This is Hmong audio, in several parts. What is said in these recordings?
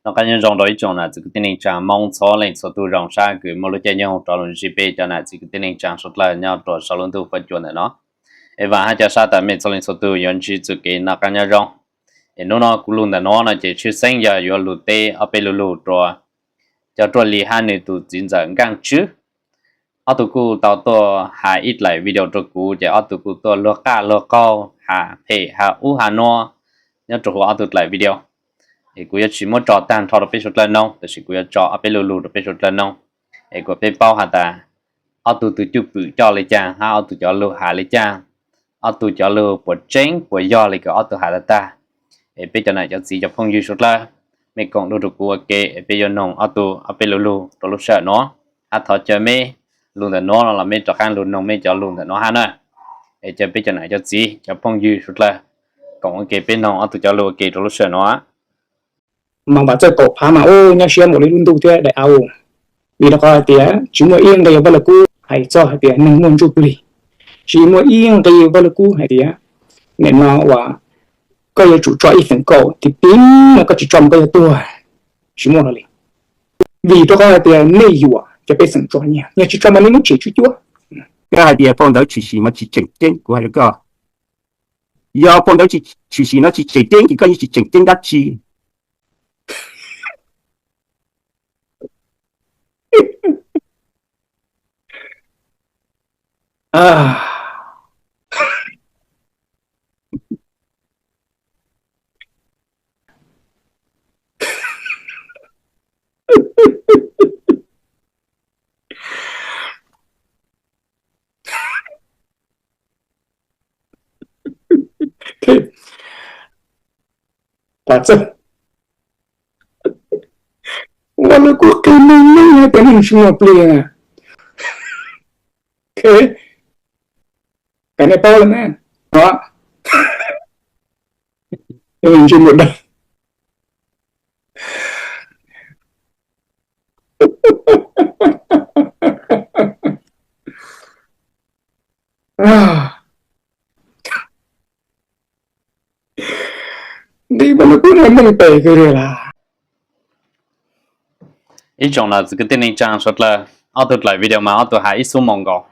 Noj qab nyob zoo rau ib tsoom nam txiv kwv tij neej tsaa Moob txhua leej txhua tug, zoo sab kws muaj lub caij nyoog rov los ntsib peb cov nam txiv kwv tij neej tsaa suav dlawg nyob rua sau lub ntuj fuab cua ntawm no. Es vaam hab ca sab tas mej txhua leej txhua tug yuav ntsib txuj kev noj qab nyob zoo. Es nub no kuv lug ntawm no no ces tshwj xeeb yog yuav lug teb ob peb lug lug rua cov ruaj li hab nwg tug txiv ntxawm nkaaj tswb. Ob tug kuj tau tuaj has ib dlaim video rua kuv ces ob tug kuj tuaj luag qaj luag qaug has phem has ub has nuav nyob rua huv ob tug dlaim video. Es kuv yuav tsi muab tso taag nrho rua peb suav dlawg noog, tab sis kuv yuav tso ob peb lug lug rua peb suav dlawg noog, es kuas peb paub has tas ob tug tug cwj pwm coj le caag hab ob tug cov lug has le caag, ob tug cov lug puas tseeb puas yog le kws ob tug has tag tag. Es peb cov nam cov txiv cov phooj ywg suav dlawg, mej koom lug rua kuv ua ke es peb yuav noog ob tug ob peb lug lug rua lub sij hawm nuav. Hab thov caw mej lug ntawm nuav los mej rov qaab lug noog mej cov lug ntawm nuav hab na. Es caw peb cov nam cov txiv cov phooj ywg suav dlawg koom ua ke peb noog ob tug cov lug ua ke rua lub sij hawm nuav. Mas Vam Txawj Kaum Phaav mas ub nyab siab npaum li lub ntuj thiab daim av, vim rau qhov hais tias tsis muaj ib nqi Vaj Lug Kub hais txog hais tias neeg muaj ntsuj plig, tsis muaj ib nqi Vaj Lug Kub hais tias nim no uas koj yuav tsum tso ib feem kaum tis pib no koj tsis tso mas koj yuav tuag, tsis muaj hlo li. Vim rau qhov hais tias nej yuam cov pej xeem tso nyiaj, yog tsis tso mas nej muab tshem tswb cuab. Koj hais tias phau ntawv tshwm sim mas tsis tseem ceeb, kuv hais rau koj, yog phau ntawv tshwm sim no tsis tseem ceeb ces koj yeej tsis tseem ceeb dab tsi. Vam Txawj, Vaj Lug Kub qhia meej meej hais tias neeg tsis muaj plig. Kheev nej paub le na, ntsej muag dawb. Nqi Vaj Lug Kub no meej pem kawg li lawm. Ib tsoom nam txiv kwv tij neej tsaa suav dlawg, ob tug dlaim video mas ob tug has ib xuab moos nkaus,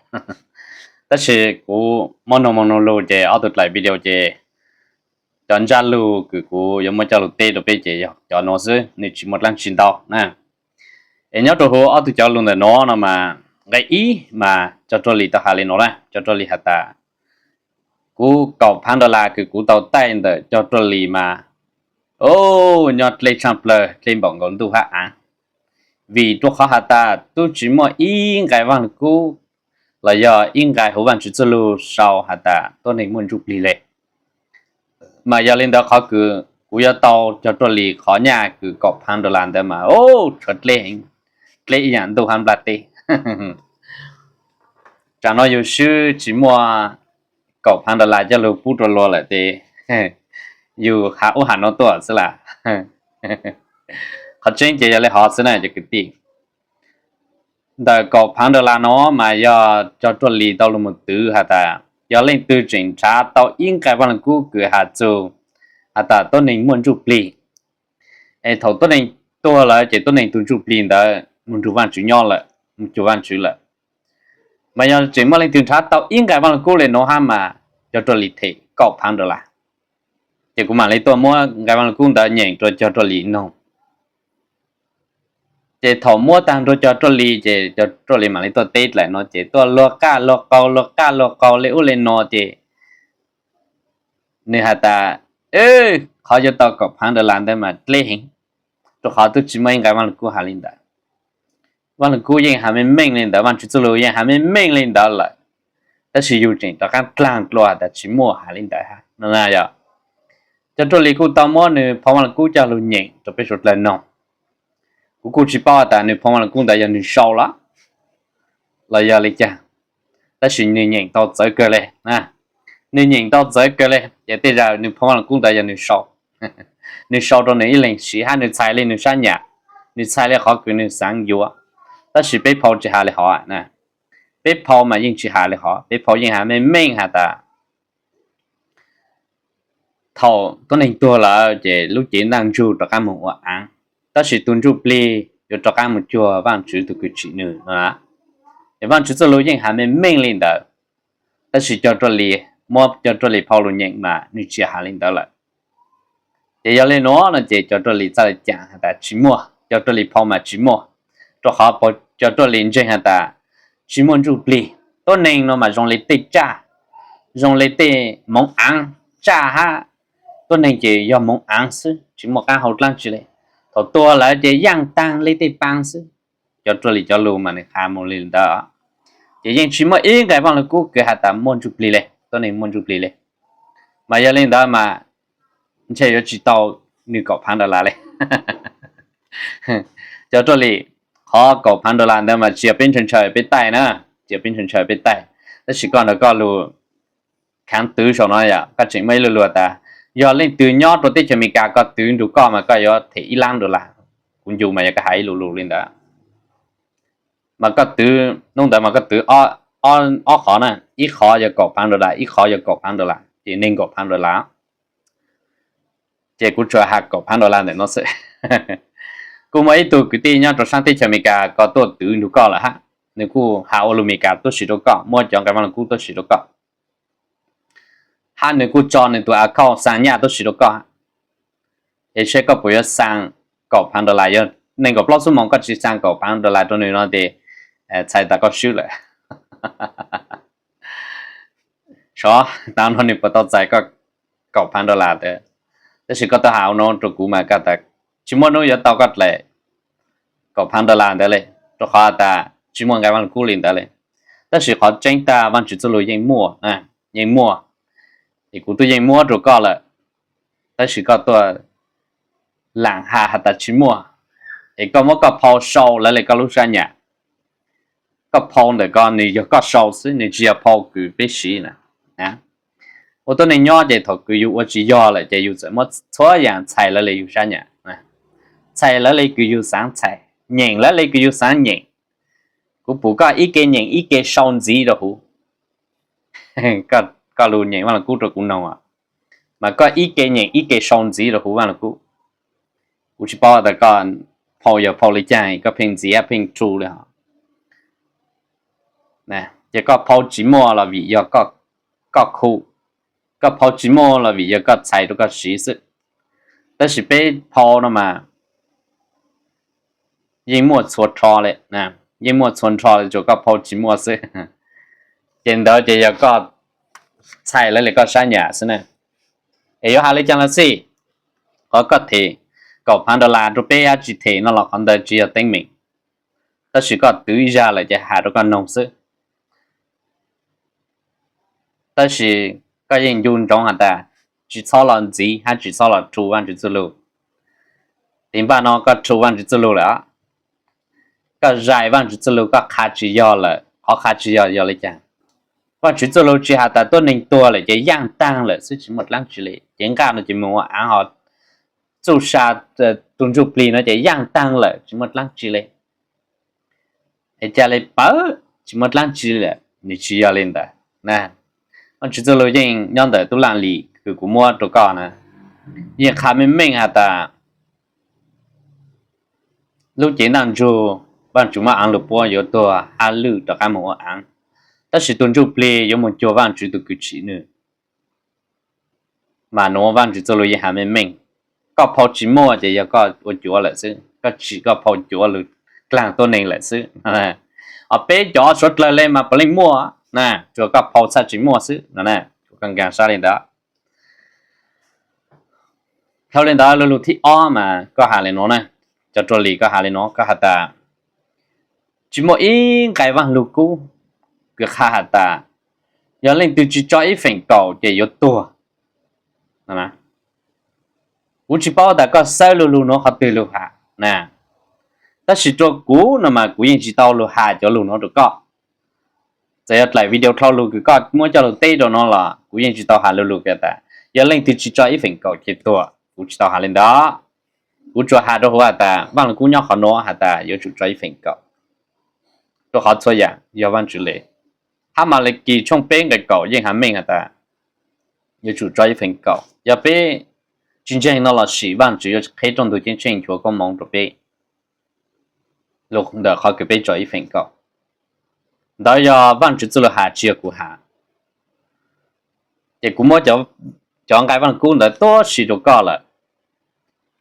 tab sis kuv muab noog moog noog lug ces ob tug dlaim video ces cov ntsab lug kws kuv yuav muab coj lug teb rau peb ces yog cov nuav xwb, nws tsis muaj dlaab tsi ntau na. Es nyob rau huv ob tug cov lug ntawm nuav no mas nqe ib mas cov ruaj li tau has le nuav na, cov ruaj li has tas kuv kaum phaav dollar kws kuv tau taij ntawm cov ruaj li mas, o, nyob dleb tshaaj plawg dleb npaum nkaus ntuj hab aav, vim rau qhov has tas tub tsis muaj ib nqai Vaaj Lug Kub los yog ib nqai huv Vaajtswv txuj lug sau has tas tuab neeg muaj ntsuj plig le. Mas yog le ntawd qhov kws kuv yuav tau cov ruaj li qhov nyaj kws kaum phaav dollar ntawd mas, o, tshuav dleb heev, dleb ib yaam ntuj hab nplaj teb. Tsam no yug swb tsis muaj kaum phaav dollar coj lug pub rua luag lawm tes yug has ub has nuav tuaj xwb lawm. Qhov tseeb ces yog le hov xwb na cov kwv tij. Ntawm kaum phaav dollar no mas yog cov ruaj li tau lug moog twv has tas yog leej twg tseem nrhav tau ib nqai Vaaj Lug Kub kws has txug has tas tuab neeg muaj ntsuj plig, es thaum tuab neeg tuag lawm ces tuab neeg tug ntsuj plig ntawd moog nrug Vaajtswv nyob lawm, moog cuag Vaajtswv lawm. Mas yog tseem muaj leej twg nrhav tau ib nqai Vaaj Lug Kub le nuav hab mas cov ruaj li them kaum phaav dollar. Ces kuv mam le tuaj muab nqai Vaaj Lug Kub ntawd nyeem rua cov ruaj li noog. Ces thaum muab taag nrua cov ruaj li ces cov ruaj li mam le tuaj teb dlaim no ces tuaj luag qaj luag qaug luag qaj luag qaug le ub le nuav ces nws has tas, qhov yuav tau kaum phaav dollar ntawd mas dleb heev, rua qhov tub tsis muaj ib nqai Vaaj Lug Kub has le ntawd. Vaaj Lug Kub yeej has meej meej le ntawd, Vaajtswv txuj lug yeej has meej meej le ntawd lawm, tab sis yug tseem rov qaab dlaag dlua has tas tsis muaj has le ntawd hab no na yog. Cov ruaj li kuj tau muab nws phau Vaaj Lug Kub coj lug nyeem rua peb suav dlawg noog. Kuv kuj tsis paub has tas nws phau Vaaj Lug Kub ntawd yog nws sau los, los yog le caag, tab sis nws nyeem tau txawv kawg le. Nws nyeem tau txawv kawg le ces tej zag nws phau Vaaj Lug Kub ntawd yog nws sau. Nws sau rua nws ib leeg siv hab nws txhais le nws sab nyam, nws txhais le qhov kws nws xaav yuav. Tab sis peb phau tsis has le hov, peb phau mas yeej tsis has le hov, peb phau yeej has meej meej has tas thaum tuab neeg tuag lawm ces lub cev ntaaj ntsug rov qaab moog ua aav. tab sis tus ntsuj plig yuav rov qab mus cuag Vaajtswv tus kws tsim nwg no. Es Vaajtswv txuj lug yeej has meej meej li ntawd, tab sis cov ruaj li, muab cov ruaj li phau lug nyeem mas nwg tsis has li ntawd lawm. Ces yog li nuav no ces cov ruaj li txhaj le caam has tas tsis muaj, cov ruaj li phau mas tsis muaj, rau qhov cov ruaj li ntseeg has tas tsis muaj ntsuj plig. Tuab neeg no mas zoo li tej tsaj, zoo li tej moov aav, tsaj hab tuab neeg ces yog moov aav xwb, tsis muaj qaab hau dlaab tsi le. Thaum tuag lawm ces yaaj taag li tej paa xwb. Cov ruaj li cov lug mas nwg has mus li ntawd, ces yeej tsis muaj ib nqai Vaaj Lug Kub kws has tas muaj ntsuj plig le, tuab neeg muaj ntsuj plig le. Mas yog li ntawd mas ntshe yuav tsis tau nwg kaum phaav dollar le. Cov ruaj li, qhov kaum phaav dollar ntawd mas tsis yog peb ntshaw ntshaw peb taij na, tsis yog peb ntshaw ntshaw peb taij, tab sis koj nrug koj lug khaav twv saum no yom, koj tseem muaj ib lu lug tas yog leej twg nyob rua teb chaws Amelikas koj twv nrug koj mas koj yuav them ib laab dollar. Kuv ncu mas yog koj has ib lu lug li ntawd, mas koj twv, nub ntawd mas koj twv ob qhov na, ib qhov yog kaum phaav dollar, ib qhov yog kaum phaav dollar, ces neeg kaum phaav dollar. Ces kuv tsuas has kaum phaav dollar ntawm no xwb. Kuj muaj ib tug kwv tij nyob rua saab teb chaws Amelikas koj tuaj twv nrug koj lawm hab, nws kuj has ua lug Amelikas tuab si rua koj, muab cov nqai Vaaj Lug Kub tuab si rua koj, hab nws kuj tso nws tus account xaa nyaj tuab si rua koj. Es seb koj puas yuav xaa kaum phaav dollar? Yog neeg kaum plaub xuab moos koj tsis xaa kaum phaav dollar rua nws no ces txhais tas koj swb lawm. Sov tau no nws puas tau txais koj kaum phaav dollar ntawd? Tab sis koj tau has ua no rua kuv mas koj tas tsis muaj nub yuav tau koj dlaim kaum phaav dollar ntawd le, rua qhov tas tsis muaj nqai Vaaj Lug Kub li ntawd le. Tab sis qhov tseeb tag Vaajtswv txuj lug yeej muaj, yeej muaj, es kuv tub yeej muab rua koj lawm, tab sis koj tuaj laam has has tas tsis muaj, es koj muab koj phau sau lawv le koj lub sab nyam. Koj phau ntawm ko nws yog koj sau xwb, nws tsis yog phau kws peb siv na. Ua tuab neeg nyob ces thaum kws yug ua tsis yog lawm ces yug txawm muab txhua yaam txhais lawv le yug sab nyam, txhais lawv le kws yug xaav txhais, nyeem lawv le kws yug xaav nyeem. Kuv pum koj ib ke nyeem ib ke sau ntxiv rua huv. Koj lug nyeem Vaaj Lug Kub rua kuv noog, mas koj ib ke nyeem ib ke sau ntxiv rua huv Vaaj Lug Kub. Kuv tsis paub tas koj phau yog phau le caag koj pheej ntxiv pheej rhu le hov. Ces koj phau tsis muaj los vim yog koj khu, koj phau tsis muaj los vim yog koj txhais rua koj siv xwb. Tab sis peb phau no mas yeej muaj txhua rho le, yeej muaj txhua rho le, tsuas koj phau tsis muaj xwb. Ces ntawd ces yog koj txhais lawv le koj sab nyam xwb na. Es yuav has le caag los xij, qhov koj them kaum phaav dollar rua peb hab tsis them no los qhov ntawd tsis yog teeb meem. Tab sis koj twv ib zag lawm ces has rua koj noog xwb. Tab sis koj yeej ncu ntsoov has tas tsis txhob los ntxiv hab tsis txhob los rhu Vaajtswv txuj lug. Tes npaj no koj rhu Vaajtswv txuj lug lawm, koj zais Vaajtswv txuj lug, koj qha tsis yog lawm. Qhov qha tsis yog yog le caag? Vaajtswv txuj lug tsis has tas tuab neeg tuag lawm ces yaaj taag lawm xwb tsis muaj dlaab tsi le, ces nqaj no ces moog ua aav, ho txuj sa tus ntsuj plig no ces yaaj taag lawm tsis muaj dlaab tsi le. Es ca le pawg tsis muaj dlaab tsi lawm? Nws tsis yog li ntawd. Vaajtswv txuj lug yeej nyob ntawm tub laaj li kws kuv muab rua koj na, yeej qha meej meej has tas lub cev ntaj ntsug Vaajtswv muab aav lug puab yuav tuag hab lwj rov qab moog ua aav, tab sis tus ntsuj plig yuav moog cuag Vaajtswv tus kws tsim nwg. Mas nuav Vaajtswv txuj lug yeej has meej meej, koj phau tsis muaj ces yog koj ua cuav lawm xwb, koj tsim koj phau cuav lug dlaag tuab neeg lawm xwb. Ho peb cov suav dlawg le mas puav leej muaj na, tsuas koj phau txhaj tsis muaj xwb no na. Koj nkaag sab li ntawd. Dhau li ntawd, lu lug thib ob mas koj has le nuav na, cov rua li koj has le nuav, koj has tas tsis muaj ib nqai Vaaj Lug Kub kws qha has tas yog leej twg tsis tso ib feem kaum ces yuav tuag. Kuv tsis paub tas koj xawb lu lug nuav qhov twg lug has na, tab sis rua kuv no mas kuv yeej tsis tau lug has cov lug nuav rua koj. Txawm yog dlaim video dlhau lug kws koj muab coj lug teb rua nuav los kuv yeej tsis tau has lu lug kws tas yog leej twg tsis tso ib feem kaum ces tuag, kuv tsis tau has li ntawd. Kuv tsuas has rua huv has tas Vaaj Lug Kub nyob qhov nuav has tas yuav tsum tso ib feem kaum, rua qhov txhua yaam yog Vaajtswv le. Hab Malakis tshooj peb nqai kaum yeej has meej has tas yuav tsum tso ib feem kaum. Yog peb tsis ntseeg no los sis Vaajtswv yuav qheb rooj ntug ceeb tsheej nchuav koob moov rua peb. Lug ntawm qhov kws peb tso ib feem kaum, ntawd yog Vaajtswv txuj lug has, tsis yog kuv has. Ces kuv muab cov nqai Vaaj Lug Kub ntawd tuab si rua koj lawm,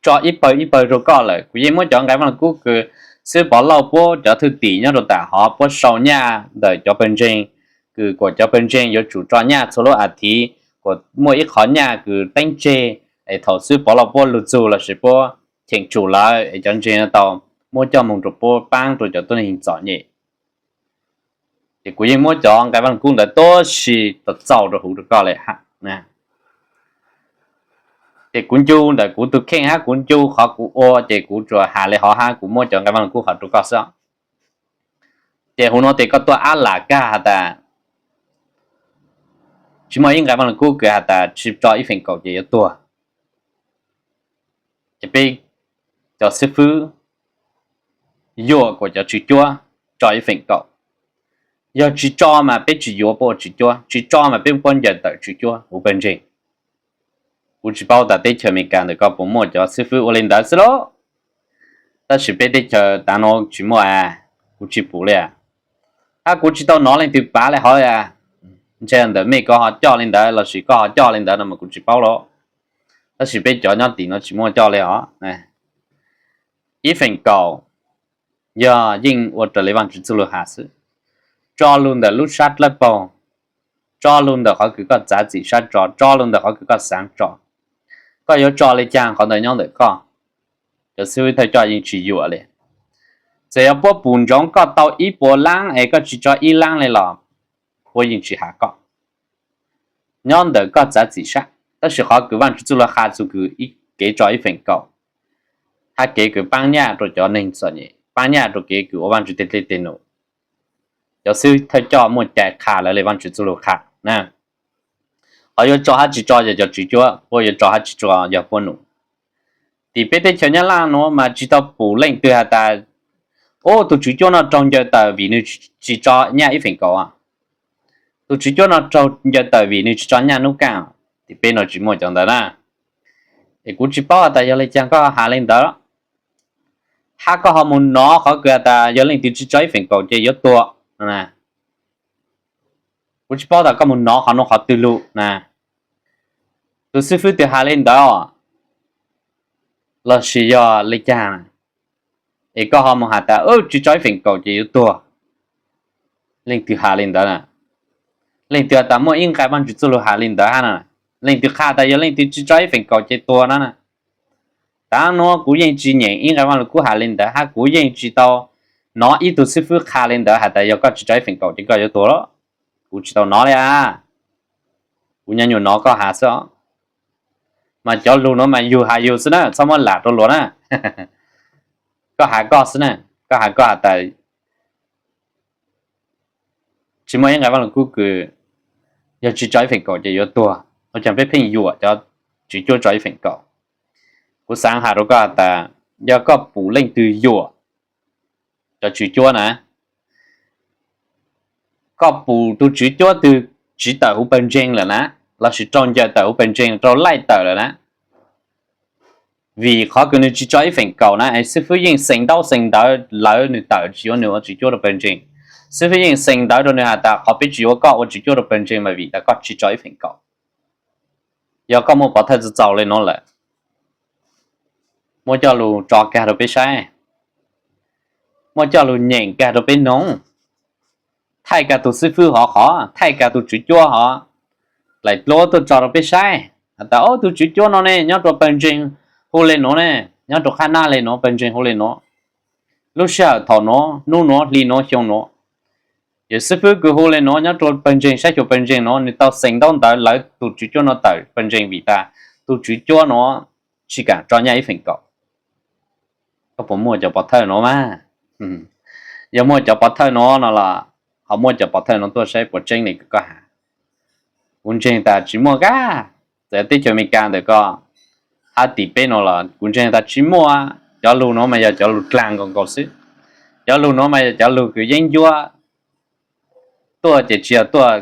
tso ib pawg ib pawg rua koj lawm. Kuv yeej muab cov nqai Vaaj Lug Kub kws xib hwb Pov Lauj puab cov thwj tim nyob rua tam hov puab sau nyaj ntawm cov pawg ntseeg, kws kuas cov pawg ntseeg yuav tsum tso nyaj txhua lub as thiv, kuas muaj ib qhov nyaj kws teeb tseg, es thaum xib hwb Pov Lauj puab lug txug los sis puab cheem tsum lawm es cov ntseeg tau muab coj moog rua puab paab rua cov tuab neeg txom nyem. Ces kuv yeej muab cov nqai Vaaj Lug Kub ntawd tuab si txaus txaus rua huv rua koj le hab. Ces kuv ncu ntawm kuv tug kheej hab kuv ncu qhov kuv ua, ces kuv tsuas has le hov hab kuv muab cov nqai Vaaj Lug Kub qhov rua koj xwb. Ces huv nuav tes koj tuaj ab lam kag has tas tsis muaj ib nqai Vaaj Lug Kub kws has tas tsis tso ib feem kaum ces yuav tuag. Ces peb cov xib fwb yuam kuas cov tswv cuab tso ib feem kaum. Yog tsis tso mas peb tsis yuav puab ua tswv cuab, tsis tso mas peb puab ncaws tawm tswv cuab huv pawg ntseeg. Kuv tsis paub tas teb chaws Amelikas ntawm koj puas muaj cov xib fwb ua le ntawd xwb lauj. Tab sis peb teb chaws tav nuav tsis muaj a, kuv tsis pum le. Hab kuv tsis tau nov leej twg pav le hov. Ntshe ntawm mej koj ho coj le ntawd los sis koj ho coj le ntawd no mas kuv tsis paub lauj. Tab sis peb cov nyob tim nuav tsis muaj coj le os. Ib feem kaum yog yeej ua raws le Vaajtswv txuj lug has xwb. Tso lug ntawm lub sab dlawb paug, tso lug ntawm qhov kws koj txav txim sab tso, tso lug ntawm qhov kws koj xaav tso. Koj yuav tso le caag qhov ntawd nyob ntawm koj. Cov xib fwb thawj coj yeej tsis yuam le. Txawm yog puab pum ntsoov koj tau ib puas laab es koj tsis tso ib laab le los puab yeej tsis has koj. Nyob ntawm koj txav txim sab, tab sis qhov kws Vaajtswv txuj lug qha txug kws ib kev tso ib feem kaum, hab kev kws paab nyaj rua cov neeg txom nyem, paab nyaj rua kev kws ua Vaajtswv tej dlej tej num. Cov xib fwb thawj coj muaj cai qha lawv le Vaajtswv txuj lug qha na. Qhov yuav tso hab tsis tso yog cov tswv cuab, puab yuav tso hab tsis tso yog puab num. Tim peb teb chaws Nyab Laj nuav mas tsis tau pum leej twg has tas, ub, tug tswv cuab no raug ncaws tawm vim nwg tsis tso nyaj ib feem kaum. Tug tswv cuab no raug ncaws tawm vim nwg tsis tso nyaj nub kaaj. Tim peb no tsis muaj cov ntawd na. Es kuv tsis paub has tas yog le caag koj has le ntawd, hab koj ho mus nov qhov kws has tas yog leej twg tsis tso ib feem kaum ces yuav tuag. Kuv tsis paub tas koj mus nov qhov nuav qhov twg lug na. Tug xib fwb twg has le ntawd los sis yog le caag, es koj ho mus has tas tsis tso ib feem kaum ces yuav tuag. Leej twg has le ntawd? Leej twg has tas muaj ib nqai Vaajtswv txuj lug has le ntawd hab na? Leej twg qha tas yog leej twg tsis tso ib feem kaum ces tuag na? Tav nuav kuv yeej tsis nyeem ib nqai Vaaj Lug Kub has le ntawd hab kuv yeej tsis tau nov ib tug xib fwb qha le ntawd has tas yog koj tsis tso ib feem kaum ces koj yuav tuag lawm. Kuv tsis tau nov le a. Kuv nyuam nyuam nov koj has xwb os. Mas cov lug nuav mas yug has yug xwb na, txhob muab lam rau luag na. Koj has koj xwb na, koj has koj has tas tsis muaj ib nqai Vaaj Lug Kub kws yog tsis tso ib feem kaum ces yuav tuag, ua caag peb pheej yuam cov tswv cuab tso ib feem kaum. Kuv xaav has rau koj has tas yog koj pum leej twg yuam cov tswv cuab na, koj pum tug tswv cuab twg tsiv tawm huv pawg ntseeg lawm na, los sis raug ncaws tawm huv pawg ntseeg, raug laij tawm lawm na, vim qhov kws nwg tsis tso ib feem kaum na es xib fwb yeej xeem ntaub xeem ntawv lawv nwg tawm tsis yuav nwg ua tswv cuab rau pawg ntseeg. Xib fwb yeej xeem ntawv rau nwg has tas qhov peb tsis yuav koj ua tswv cuab rau pawg ntseeg mas vim tas koj tsis tso ib feem kaum. Yog koj muaj pov thawj txaus txaus le nuav lawm, muab coj lug tso kag rau peb saib, muab coj lug nyeem kag rau peb noog, thaij kag tug xib fwb hov qhov, thaij kag tug tswv cuab hov, laim dluab tuaj tso rau peb saib has tas, o, tug tswv cuab no ne nyob rua pawg ntseeg hu le nuav ne, nyob rua qhab nab le nuav pawg ntseeg hu le nuav, lub sij hawm thaum nuav, nub nuav, hli nuav, xyoo nuav, yog xib fwb kws hu le nuav nyob rua pawg ntseeg, saib xyuas pawg ntseeg nuav, nwg tau xeem ntaub ntawv lawv tug tswv cuab nuav tawm pawg ntseeg vim tas tug tswv cuab nuav tsis kaam tso nyaj ib feem kaum. Koj puas muaj cov pov thawj nuav mas? Yog muaj cov pov thawj nuav no los ho muab cov pov thawj nuav tuaj saib puas tseeb le koj has. Kuv ntseeg tas tsis muaj kag. Txawm teb chaws Amelikas ntawm koj hab tim peb nuav los kuv ntseeg tas tsis muaj. Cov lug nuav mas yog cov lug dlaag nkaus nkaus xwb. Cov lug nuav mas yog cov lug kws yeeb ncuab, tuaj ces tsis yog tuaj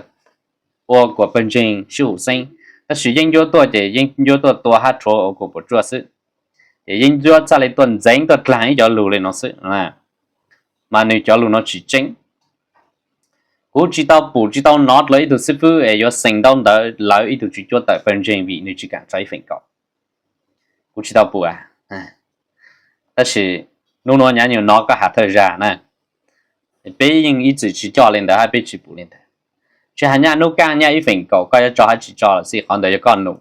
ua kuas pawg ntseeg sib hum xeeb, Tab sis yeeb ncuab tuaj ces yeeb ncuab tuaj tua hab rhuav ua kuv puas tsuaj xwb. Ces yeeb ncuab txhaj le tuaj ntxeev tuaj dlaag ib cov lug le nuav xwb, mas nws cov lug nuav tsis tseeb. Kuv tsis tau pum tsis tau nov dlua ib tug xib fwb es yuav xeem ntaub ntawv lawv ib tug tswv cuab tawm pawg ntseeg vim nws tsis kaam tso ib feem kaum. Kuv tsis tau pum a. Tab sis nub nuav nyab nyuag nov koj has thawj zag na, peb yeej ib txwm tsis coj le ntawd hab peb tsis pum le ntawd. Tsis has nyaj nub kaaj nyaj ib feem kaum koj yuav tso hab tsis tso lawm xij, qhov ntawd yog koj num.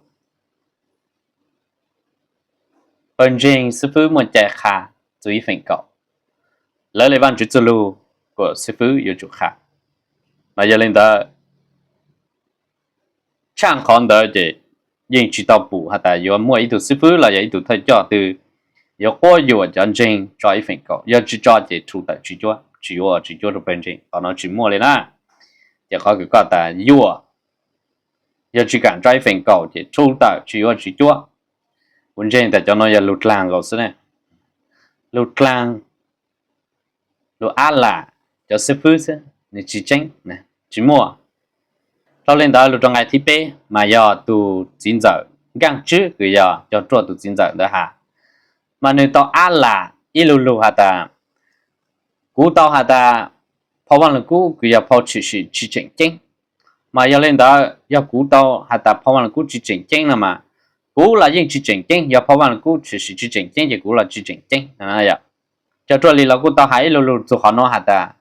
Pawg ntseeg xib fwb muaj cai qha txug ib feem kaum, lawv le Vaajtswv txuj lug kuas xib fwb yuav tsum qha. Mas yog le ntawd, tshaaj qhov ntawd ces yeej tsis tau pum has tas yuav muaj ib tug xib fwb los yog ib tug thawj coj twg yuav quab yuam cov ntseeg tso ib feem kaum, yog tsis tso ces rhu tawm tswv cuab, tsis yuav tswv cuab rau pawg ntseeg, qhov no tsis muaj le na. Ces qhov kws koj tas yuam, yog tsis kaam tso ib feem kaum ces rhu tawm tsis yuav tswv cuab. Kuv ntseeg tas cov no yog lug dlaag nkaus xwb na, lug dlaag, lug ab lam cov xib fwb xwb, nws tsis tseeb, tsis muaj. Dhau le ntawd lug rau nqai thib peb mas yog tug txiv ntxawm Nkaaj Tswb kws yog cog ruaj tug txiv ntxawm ntawd has, mas nws tau ab lam ib lu lug has tas, kuv tau has tas phau Vaaj Lug Kub kws yog phau tshwm sim tsis tseem ceeb. Mas yog le ntawd yog kuv tau has tas phau Vaaj Lug Kub tsis tseem ceeb no mas, kuv los yeej tsis tseem ceeb, yog phau Vaaj Lug Kub tshwm sim tsis tseem ceeb ces kuv los tsis tseem ceeb. Cog ruaj li los kuj tau has ib lu lug txug qhov nuav has tas,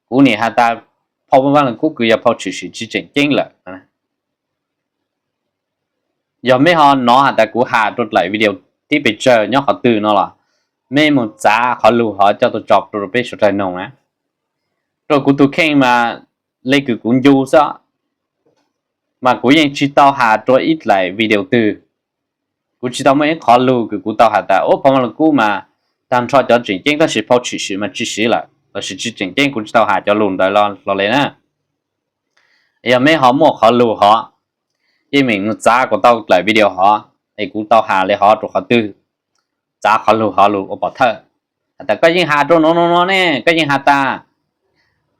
kuv nim has tas phau Vaaj Lug Kub kws yog phau tshwm sim tsis tseem ceeb lawm. Yog mej ho nov has tas kuv has rua dlaim video tib pes tsawg nyob qhov twg no los, mej moog txav qhov lug hov coj tuaj tso rua peb suav dlawg noog na. Rua kuv tug kheej mas le kws kuv ncu xwb, mas kuv yeej tsis tau has rua ib dlaim video twg. Kuv tsis tau muaj ib qhov lug kws kuv tau has tas ub phau Vaaj Lug Kub mas tag nrho cov tseem ceeb tab sis phau tshwm sim mas tsis siv lawm los sis tsis tseem ceeb, kuv tsis tau has cov lug ntawd hlo le na. Yog mej ho muaj qhov lug hov, yeej meem moog txav kuv tau dlaim video hov, es kuv tau has le hov rua qhov twg, txav qhov lug hov lug ua pov thawj. Has tas koj yeej has rua nuav nuav nuav ne, koj yeej has tas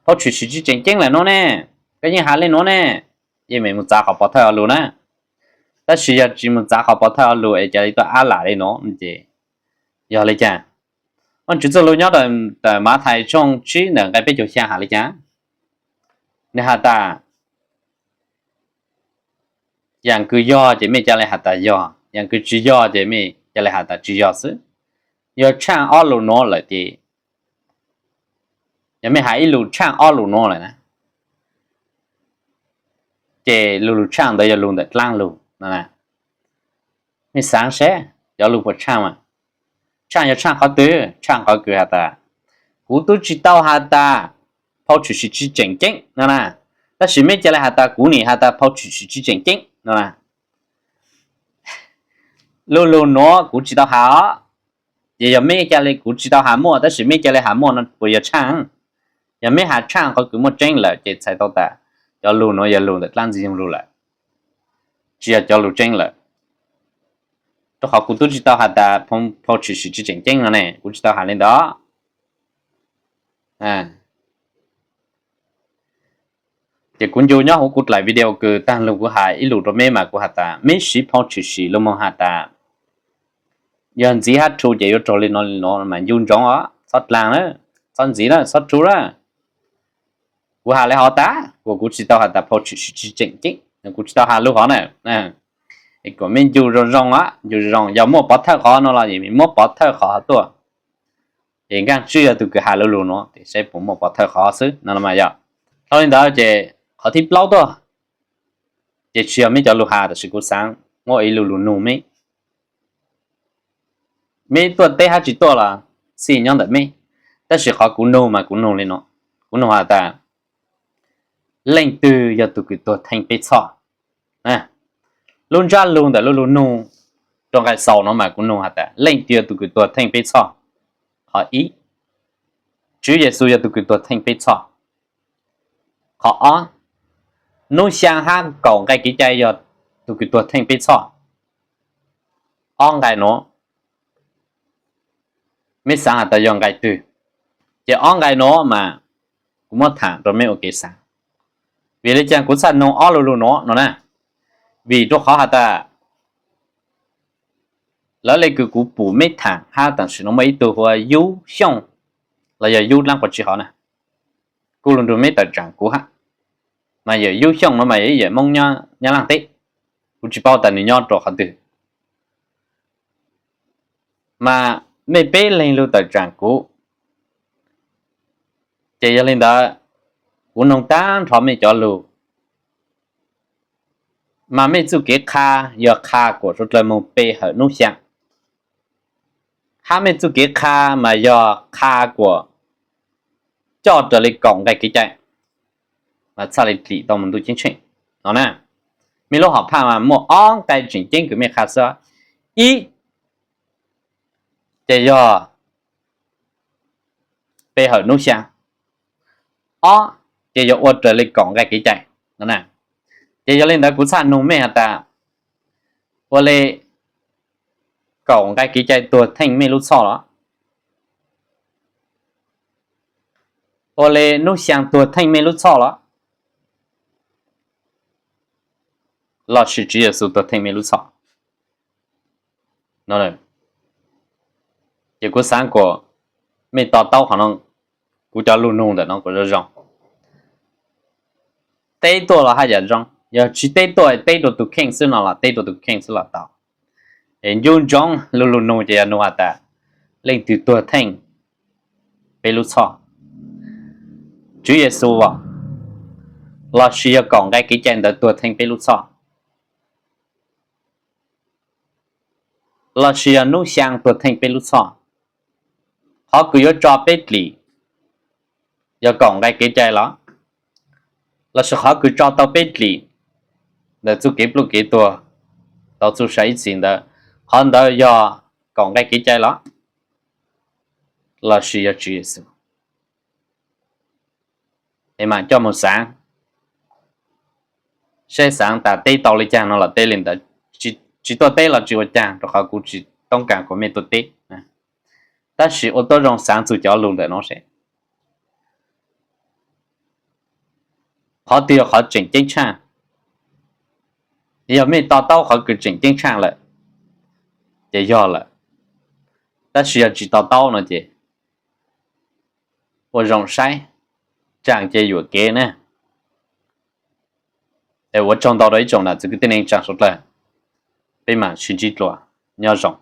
phau tshwm sim tsis tseem ceeb lawm nuav ne, koj yeej has le nuav ne, yeej meem moog txav qhov pov thawj hov lug na. Tab sis yog tsis moog txav qhov pov thawj hov lug es ca le tuaj ab lam le nuav ces yog le caag? Vaajtswv txuj lug nyob rua Mathais tshooj tsib ntawm nqai peb caug xyaa has le caag? Nwg has tas yaam kws yog ces mej ca le has tas yog, yaam kws tsis yog ces mej ca le has tas tsis yog xwb. Yog tshaaj ob lug nuav lawm ces, yog mej has ib lug tshaaj ob lug nuav lawm na, ces lug lug tshaaj ntawd yog lug ntawm dlaab lug no. Mej xaav seb cov lug puas tshaaj mas? Tshaaj yog tshaaj qhov twg? Tshaaj qhov kws has tas kuv tub tsis tau has tas phau tshwm sim tsis tseem ceeb no na, tab sis mej ca le has tas kuv nim has tas phau tshwm sim tsis tseem ceeb no na. Lug lug nuav kuv tsis tau has os. Ces yog mej ca le kuv tsis tau has muaj tab sis mej ca le has muaj no puas yog tshaaj? Yog mej has tshaaj qhov kws muaj tseeb lawm ces txhais tau tas cov lug nuav yog lug ntawm dlaab ntxwg nyoog lug lawm, tsis yog cov lug tseeb lawm. Rua qhov kuv tub tsis tau has tas phau tshwm sim tsis tseem ceeb no ne, kuv tsis tau has le ntawd. Ces kuv ncu nyob huv kuv dlaim video kws taag lug kuv has ib lus rua meb mas kuv has tas meb siv phau tshwm sim lug moog has tas yog ntxiv hab rhu ces yuav raug le no le no mas ncu ntsoov os, txhob dlaag na, txhob ntxiv na, txhob rhu na. Kuv has le hov tas kuas kuv tsis tau has tas phau tshwm sim tsis tseem ceeb, kuv tsis tau has lug hov na. Kuas meb ncu zoo zoo, ncu zoo zoo, yog muaj pov thawj qhov no los muab pov thawj qhov hov tuaj. Ces Nkaaj Tswb yog tug kws has lug lug nuav, ces saib puas muaj pov thawj qhov xwb no mas yog. Dhau le ntawd ces qhov thib plaub tuaj, ces tsis yog meb cov lug has tab sis kuv xaav muab ib lus lug nug meb. Meb tuaj teb hab tsis tuaj los xij nyob ntawm meb, tab sis qhov kuv nug mas kuv nug le no, kuv nug has tas leej twg yog tug kws tuag theej peb txhoj? Lub ntsab lug ntawm lub lug nug rua nqai xaus no mas kuv nug has tas leej twg yog tug kws tuag theej peb txhoj? Qhov ib, Tswv Yexus yog tug kws tuag theej peb txhoj. Qhov ob, hnub xyaa hab kaum nqai kev cai yog tug kws tuag theej peb txhoj? Ob nqai nuav, meb xaav has tas yog nqai twg? Ces ob nqai nuav mas kuv muab tham rua meb ua kev xaav. Vim le caag kuv txhaj nug ob lus lug nuav no na? Vim rau qhov has tas lawv le kws kuv pum mej thaam hab tam sim no muaj ib tug hu ua Yub Xyooj los yog Yub dlaab qhov tsi hov na, kuj lug nrug mej tawm tsaam kuv hab. Mas yawm Yub Xyooj no mas yog ib yawm Moob nyob Nyab Laaj teb, kuv tsi paub tas nwg nyob rua qhov twg. Mas mej peb leeg lug tawm tsaam kuv, ces yog le ntawd kuv noog taag nrho mej cov lug, mas mej txuj kev qha yog qha kuas suav dlawg moog pe hawm nub xyaa, hab mej txuj kev qha mas yog qha kuas coj raws le kaum nqai kev cai, mas txhaj le dlim tau moog ntuj ceeb tsheej no na. Mej lub hom phaj mas muaj ob nqai tseem ceeb kws mej qha xwb. Ib, ces yog pe hawm nub xyaa. Ob, ces yog ua raws le kaum nqai kev cai no na. Ces yog le ntawd kuv txhaj nug mej has tas, ua le kaum nqai kev cai tuag theej mej lub txhoj los? Ua le nub xyaa tuag theej mej lub txhoj los? Lossis Tswv Yexus tuag theej mej lub txhoj? Ces kuv xaav kuas mej to taub qhov no, kuv cov lug nug ntawm no kuas zoo zoo. Teb tuaj los haj yam zoo, yog tsi teb tuaj teb rua tug kheej xwb no los teb rua tug kheej xwb los tau. Es ncu ntsoov lug lug nug ces yog nug has tas, leej twg tuag theej peb lub txhoj? Tswv Yexus lossis yog kaum nqai kev cai ntawd tuag theej peb lub txhoj? Lossis yog nub xyaa tuag theej peb lub txhoj? Qhov kws yuav tso peb dlim yog kaum nqai kev cai los? Lossis qhov kws tso tau peb dlim ntawm txuj kev pluj kev tuag tau txuj sa ib txhis ntawd, qhov ntawd yog kaum nqai kev cai los? Lossis yog Tswv Yexus? Es mam coj moog xaav, saib xaav tas teb tau le caag no los teb le ntawd, tsi tuaj teb los tsi ua caag, rua qhov kuv tsi toob kas kuas mej tuaj teb. Tab sis ua tuab zoo xaav txug cov lug ntawm no seb qhov twg yog qhov tseem ceeb tshaaj. Yog mej to taub qhov kws tseem ceeb tshaaj lawm ces yog lawm, tab sis yog tsi to taub no ces ua zoo saib, tsaam ces yuam kev na. Es ua tsaug ntau rua ib tsoom nam txiv kwv tij neej tsaa suav dlawg, peb mam sib ntsib dlua, nyob zoo.